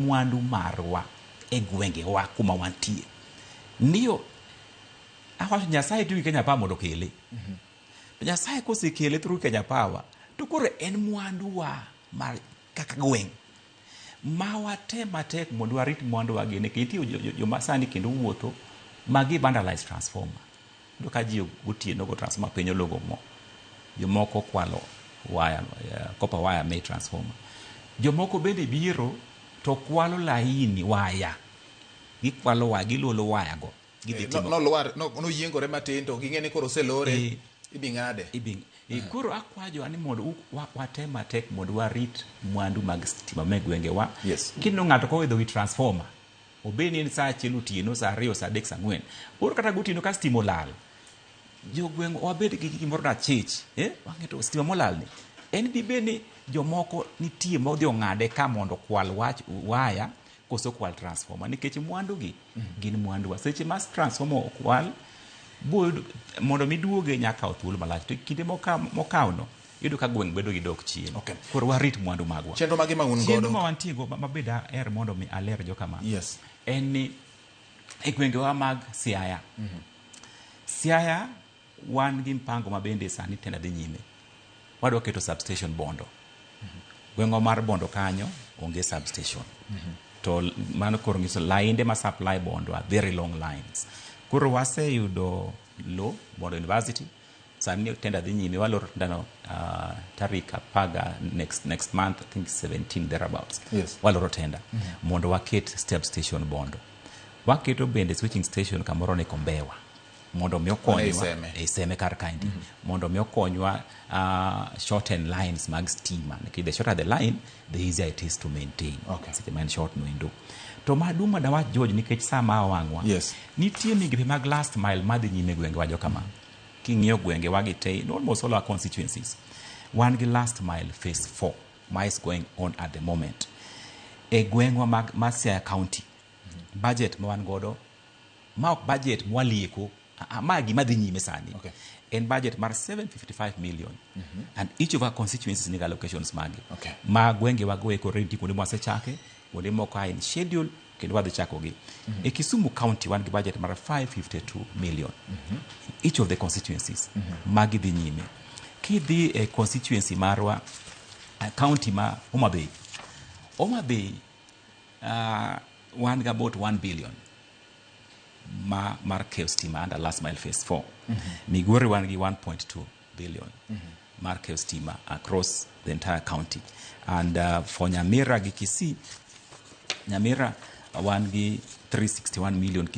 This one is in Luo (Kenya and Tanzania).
Mwandu marwa e gwengewa kuma wantie. Ndiyo, awacho Nyasaye tiyo gi Kenya Power mondo okele. To Nyasaye kosekele through Kenya Power, to koro en mwanduwa mar kaka gweng'. Ma watem matek mondo warit mwanduwa gi nikech nitie joma sani kendo wuotho ma gi vandalize transformer. Iyudo ka ji gotieno go transformer piny ologo mo. Jomoko kwalo waya, copper wire me transformer. Jomoko bende biro to kwalo laini waya. Gikwalo waya, giluolo waya go. Gidhi timo. Nolwar, noyiengore matin to ging'e ni koro oselore, ibi ng'ade. Ibi, koro akwajo ni mondo watem matek mondo warit mwandu mag stima me gwengewa. Kineno ng'ato koidho wi transformer, obed ni en saa 1 otieno, saa 2, saa 3, saa 4. Koro kata gotieno ka stima olal, jogweng' wabed gi gimoro na chich, Wang'e to stima molal ni. En dibed ni jomoko nitie modhi ong'ade ka mondo okwal wach waya koso kwal transformer, nikech mwandu gi gin mwandu wa. Seche ma transformer okwal, mondo miduoge nyaka kaw thuolo malach. To kinde mokaw no, iyudo ka gweng' bedo gi dok chien. Koro warit mwandu magwa. Chenro mage ma un godo? Chenro ma wantie go ma bende aher mondo mi aler jo kama. En ni e gwengewa mag Siaya. Siaya wan gi mpango ma bende sani tenda dhi nyime. Wadwa keto substation Bondo. Gweng'wa mar Bondo kanyo onge substation. To mano koro nyiso lainde ma supply Bondo are very long lines. Koro waseyudo lo Bondo University. Sani tenda dhi nyime, waloro tenda no tarik apaga next month, I think 17 thereabouts. Waloro tenda mondo waket substation Bondo. Waketo bende switching station kamoro ne Kombewa mondo mi okonywa Iseme. E Iseme kar kaendi. Mondo mi okonywa shorten lines mag stima. Nikech the shorter the line, the easier it is to maintain. Seche ma en short no endo. To maduong' ma dawach George nikech sa ma wang'wa. Nitie migepe mag last mile madhi nyime gwengewa jokama. King'iyo gwengewa gi te, in almost all our constituencies, wan gi last mile phase 4 ma is going on at the moment. E gweng'wa mag ma Siaya County, budget ma wan godo, ma ok budget mwalieko, ma gima dhi nyime sani. En budget mar 755 million. And each of our constituencies nigi allocations mage. Ma gwengewa go eko already kuonde mwasechake, kuonde moko are in schedule, kendo wadhi chakogi. E Kisumu County wan gi budget mar 552 million. Each of the constituencies magi dhi nyime. Kidhi e constituency marwa, county ma Homa Bay. Homa Bay, wan gi about 1 billion ma mar keyo stima under last mile phase 4. Migori wan gi 1.2 billion mar keyo stima across the entire county. And for Nyamira gi Kisii, Nyamira wan gi 361 million.